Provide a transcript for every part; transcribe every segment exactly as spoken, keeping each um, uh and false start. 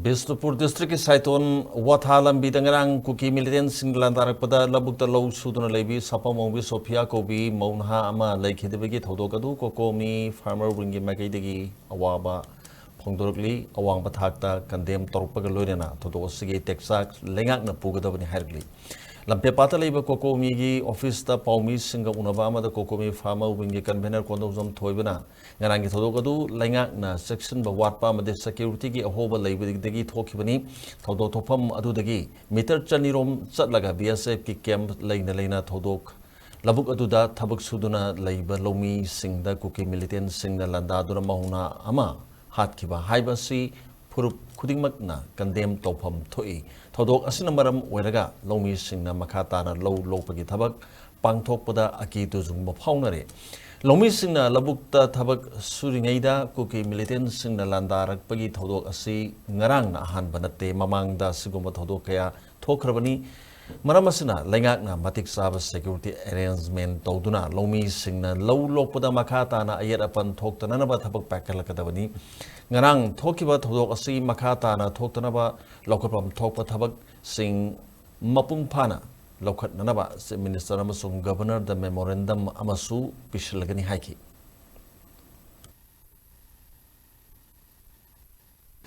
ꯕꯤꯁꯅꯨꯄꯨꯔ ꯗꯤꯁꯇ꯭ꯔꯤꯛꯀꯤ ꯁꯥꯏꯇꯣꯟ ꯋꯥꯊꯥ ꯂꯝꯕꯤꯗ ꯉꯔꯥꯡ ꯀꯨꯀꯤ ꯃꯤꯂꯤꯇꯦꯟꯁꯤꯡ ꯂꯥꯟꯗꯥꯔꯛꯄꯗ ꯂꯧꯕꯨꯛꯇ ꯂꯧ ꯁꯨꯗꯨꯅ ꯂꯩꯕꯤ ꯁꯥꯄꯝ ꯑꯣꯡꯕꯤ ꯁꯣꯐꯤꯌꯥ ꯀꯧꯕꯤ ꯃꯧ ꯅꯍꯥ ꯑꯃ ꯂꯩꯈꯤꯗꯕꯒꯤ ꯊꯧꯗꯣꯛ ꯑꯗꯨ ꯀꯣꯀꯣꯃꯤ ꯐꯥꯔꯃꯔ ꯋꯤꯡꯒꯤ ꯃꯥꯏꯀꯩꯗꯒꯤ ꯑꯋꯥꯕ ꯐꯣꯡꯗꯣꯔꯛꯂꯤ꯫ ꯑꯋꯥꯡꯕ ꯊꯥꯛꯇ ꯀꯟꯗꯦꯝ ꯇꯧꯔꯛꯄꯒ ꯂꯣꯏꯅꯅ ꯊꯧꯗꯣꯛ ꯑꯁꯤꯒꯤ ꯇꯦꯛꯆꯥꯛ ꯂꯩꯉꯥꯛꯅ ꯄꯨꯒꯗꯕꯅꯤ ꯍꯥꯏꯔꯛꯂꯤ꯫ ꯂꯝꯐꯦꯜꯄꯥꯠꯇ ꯂꯩꯕ ꯀꯣꯀꯣꯃꯤꯒꯤ ꯑꯣꯐꯤꯁꯇ ꯄꯥꯎꯃꯤꯁꯤꯡꯒ ꯎꯅꯕ ꯑꯃꯗ ꯀꯣꯀꯣꯃꯤ ꯐꯥꯔꯃꯔ ꯋꯤꯡꯒꯤ ꯀꯟꯚꯦꯅꯔ ꯀꯣꯟꯗꯧꯖꯝ ꯊꯣꯏꯕꯅ ꯉꯔꯥꯡꯒꯤ ꯊꯧꯗꯣꯛ ꯑꯗꯨ ꯂꯩꯉꯥꯛꯅ ꯆꯦꯛꯁꯤꯟꯕ ꯋꯥꯠꯄ ꯑꯃꯗꯤ ꯁꯦꯀ꯭ꯌꯨꯔꯤꯇꯤꯒꯤ ꯑꯍꯣꯕ ꯂꯩꯕꯗꯒꯤ ꯊꯣꯛꯈꯤꯕꯅꯤ꯫ ꯊꯧꯗꯣꯛ ꯊꯣꯛꯐꯝ ꯑꯗꯨꯗꯒꯤ ꯃꯤꯇꯔ ꯆꯅꯤꯔꯣꯝ ꯆꯠꯂꯒ ꯕꯤ ꯑꯦꯁ ꯑꯦꯐꯀꯤ ꯀꯦꯝꯞ ꯂꯩꯅ ꯂꯩꯅ ꯊꯧꯗꯣꯛ ꯂꯧꯕꯨꯛ ꯑꯗꯨꯗ ꯊꯕꯛ ꯁꯨꯗꯨꯅ ꯂꯩꯕ ꯂꯧꯃꯤꯁꯤꯡꯗ ꯀꯨꯀꯤ ꯃꯤꯂꯤꯇꯦꯟꯁꯤꯡꯅ ꯂꯥꯟꯗꯥꯗꯨꯅ ꯃꯧ ꯅꯍꯥ ꯑꯃ ꯍꯥꯠꯈꯤꯕ ꯍꯥꯏꯕꯁꯤ ꯐꯨꯔꯨꯞ ꯈꯨꯗꯤꯡꯃꯛꯅ ꯀꯟꯗꯦꯝ ꯇꯧꯐꯝ ꯊꯣꯛꯏ꯫ ꯊꯧꯗꯣꯛ ꯑꯁꯤꯅ ꯃꯔꯝ ꯑꯣꯏꯔꯒ ꯂꯧꯃꯤꯁꯤꯡꯅ ꯃꯈꯥ ꯇꯥꯅ ꯂꯧ ꯂꯣꯛꯄꯒꯤ ꯊꯕꯛ ꯄꯥꯡꯊꯣꯛꯄꯗ ꯑꯀꯤ ꯇꯨꯖꯨꯡꯕ ꯐꯥꯎꯅꯔꯦ꯫ ꯂꯧꯃꯤꯁꯤꯡꯅ ꯂꯧꯕꯨꯛꯇ ꯊꯕꯛ ꯁꯨꯔꯤꯉꯩꯗ ꯀꯨꯀꯤ ꯃꯤꯂꯤꯇꯦꯟꯁꯤꯡꯅ ꯂꯥꯟꯗꯥꯔꯛꯄꯒꯤ ꯊꯧꯗꯣꯛ ꯑꯁꯤ ꯉꯔꯥꯡꯅ ꯑꯍꯥꯟꯕ ꯅꯠꯇꯦ꯫ ꯃꯃꯥꯡꯗ ꯑꯁꯤꯒꯨꯝꯕ ꯊꯧꯗꯣꯛ ꯀꯌꯥ ꯊꯣꯛꯈ꯭ꯔꯕꯅꯤ꯫ ꯃꯔꯝ ꯑꯁꯤꯅ ꯂꯩꯉꯥꯛꯅ ꯃꯇꯤꯛ ꯆꯥꯕ ꯁꯦꯀ꯭ꯌꯨꯔꯤꯇꯤ ꯑꯦꯔꯦꯟꯖꯃꯦꯟ ꯇꯧꯗꯨꯅ ꯂꯧꯃꯤꯁꯤꯡꯅ ꯂꯧ ꯂꯣꯛꯄꯗ ꯃꯈꯥ ꯇꯥꯅ ꯑꯌꯦꯠ ꯑꯄꯟ ꯊꯣꯛꯇꯅꯅꯕ ꯊꯕꯛ ꯄꯥꯏꯈꯠꯂꯛꯀꯗꯕꯅꯤ꯫ ꯉꯔꯥꯡ ꯊꯣꯛꯈꯤꯕ ꯊꯧꯗꯣꯛ ꯑꯁꯤ ꯃꯈꯥ ꯇꯥꯅ ꯊꯣꯛꯇꯅꯕ ꯂꯧꯈꯠꯐꯝ ꯊꯣꯛꯄ ꯊꯕꯛꯁꯤꯡ ꯃꯄꯨꯡ ꯐꯥꯅ ꯂꯧꯈꯠꯅꯅꯕ ꯆꯤꯐ ꯃꯤꯅꯤꯁꯇꯔ ꯑꯃꯁꯨꯡ ꯒꯕꯔꯅꯔꯗ ꯃꯦꯃꯣꯔꯦꯟꯗꯝ ꯑꯃꯁꯨ ꯄꯤꯁꯤꯜꯂꯒꯅꯤ ꯍꯥꯏꯈꯤ꯫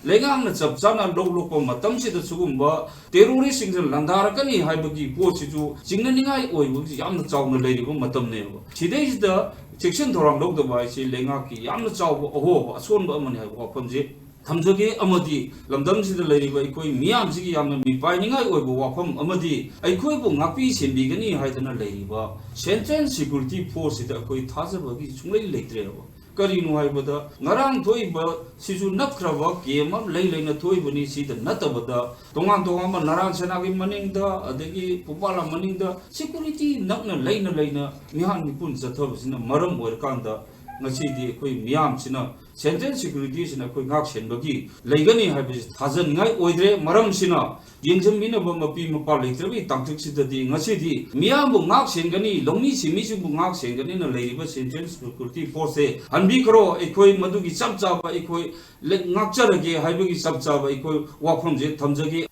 ꯂꯩꯉꯥꯛꯅ ꯆꯞ ꯆꯥꯅ ꯂꯧ ꯂꯣꯛꯄ ꯃꯇꯝꯁꯤꯗ ꯁꯤꯒꯨꯝꯕ ꯇꯦꯔꯣꯔꯤꯁꯁꯤꯡꯁꯤꯅ ꯂꯥꯟꯗꯥꯔꯛꯀꯅꯤ ꯍꯥꯏꯕꯒꯤ ꯄꯣꯠꯁꯤꯁꯨ ꯆꯤꯡꯅꯅꯤꯡꯉꯥꯏ ꯑꯣꯏꯕ ꯌꯥꯝꯅ ꯆꯥꯎꯅ ꯂꯩꯔꯤꯕ ꯃꯇꯝꯅꯦꯕ꯫ ꯁꯤꯗꯩꯁꯤꯗ ꯆꯦꯛꯁꯤꯟ ꯊꯧꯔꯥꯡ ꯂꯧꯗꯕ ꯍꯥꯏꯁꯤ ꯂꯩꯉꯥꯛꯀꯤ ꯌꯥꯝꯅ ꯆꯥꯎꯕ ꯑꯍꯣꯕ ꯑꯁꯣꯟꯕ ꯑꯃꯅꯤ ꯍꯥꯏꯕ ꯋꯥꯐꯝꯁꯦ ꯊꯝꯖꯒꯦ꯫ ꯑꯃꯗꯤ ꯂꯝꯗꯝꯁꯤꯗ ꯂꯩꯔꯤꯕ ꯑꯩꯈꯣꯏ ꯃꯤꯌꯥꯝꯁꯤꯒꯤ ꯌꯥꯝꯅ ꯃꯤꯄꯥꯏꯅꯤꯡꯉꯥꯏ ꯑꯣꯏꯕ ꯋꯥꯐꯝ ꯑꯃꯗꯤ ꯑꯩꯈꯣꯏꯕꯨ ꯉꯥꯛꯄꯤ ꯁꯦꯟꯕꯤꯒꯅꯤ ꯍꯥꯏꯗꯅ ꯂꯩꯔꯤꯕ ꯁꯦꯟꯇ꯭ꯔꯦꯜ ꯁꯦꯀ꯭ꯌꯨꯔꯤꯇꯤ ꯐꯣꯔꯁꯁꯤꯗ ꯑꯩꯈꯣꯏ ꯊꯥꯖꯕꯒꯤ ꯁꯨꯡꯂꯩ ꯂꯩꯇ꯭ꯔꯦꯕ꯫ ꯀꯔꯤꯅꯣ ꯍꯥꯏꯕꯗ ꯉꯔꯥꯡ ꯊꯣꯛꯏꯕ ꯁꯤꯁꯨ ꯅꯛꯈ꯭ꯔꯕ ꯀꯦꯝ ꯑꯃ ꯂꯩ ꯂꯩꯅ ꯊꯣꯛꯏꯕꯅꯤ꯫ ꯁꯤꯗ ꯅꯠꯇꯕꯗ ꯇꯣꯉꯥꯟ ꯇꯣꯉꯥꯟꯕ ꯅꯔꯥꯟ ꯁꯦꯅꯥꯒꯤ ꯃꯅꯤꯡꯗ, ꯑꯗꯒꯤ ꯄꯨꯄꯥꯂꯥ ꯃꯅꯤꯡꯗ ꯁꯦꯀ꯭ꯌꯨꯔꯤꯇꯤ ꯅꯛꯅ ꯂꯩꯅ ꯂꯩꯅ ꯃꯤꯍꯥꯠ ꯃꯤꯄꯨꯟ ꯆꯠꯊꯕꯁꯤꯅ ꯃꯔꯝ ꯑꯣꯏꯔꯀꯥꯟꯗ ꯉꯁꯤꯗꯤ ꯑꯩꯈꯣꯏ ꯃꯤꯌꯥꯝꯁꯤꯅ ꯁꯦꯟꯇ꯭ꯔꯦꯜ ꯁꯦꯀ꯭ꯌꯨꯔꯤꯇꯤꯁꯤꯅ ꯑꯩꯈꯣꯏ ꯉꯥꯛ ꯁꯦꯟꯕꯒꯤ ꯂꯩꯒꯅꯤ ꯍꯥꯏꯕꯁꯤ ꯊꯥꯖꯅꯤꯡꯉꯥꯏ ꯑꯣꯏꯗ꯭ꯔꯦ꯫ ꯃꯔꯝꯁꯤꯅ ꯌꯦꯡꯁꯤꯟꯕꯤꯅꯕ ꯃꯄꯤ ꯃꯄꯥ ꯂꯩꯇ꯭ꯔꯕꯒꯤ ꯇꯥꯡꯀꯛꯁꯤꯗꯗꯤ ꯉꯁꯤꯗꯤ ꯃꯤꯌꯥꯝꯕꯨ ꯉꯥꯛ ꯁꯦꯟꯒꯅꯤ, ꯂꯧꯃꯤ ꯁꯤꯟꯃꯤꯁꯤꯡꯕꯨ ꯉꯥꯛ ꯁꯦꯟꯒꯅꯤꯅ ꯂꯩꯔꯤꯕ ꯁꯦꯟꯇ꯭ꯔꯦꯜ ꯁꯦꯀ꯭ꯌꯨꯔꯤꯇꯤ ꯐꯣꯔꯁꯁꯦ ꯍꯟꯕꯤꯈ꯭ꯔꯣ꯫ ꯑꯩꯈꯣꯏ ꯃꯗꯨꯒꯤ ꯆꯞ ꯆꯥꯕ ꯑꯩꯈꯣꯏ ꯂꯩ-, ꯉꯥꯛꯆꯔꯒꯦ ꯍꯥꯏꯕꯒꯤ ꯆꯞ ꯆꯥꯕ ꯑꯩꯈꯣꯏ ꯋꯥꯐꯝꯁꯦ ꯊꯝꯖꯒꯦ꯫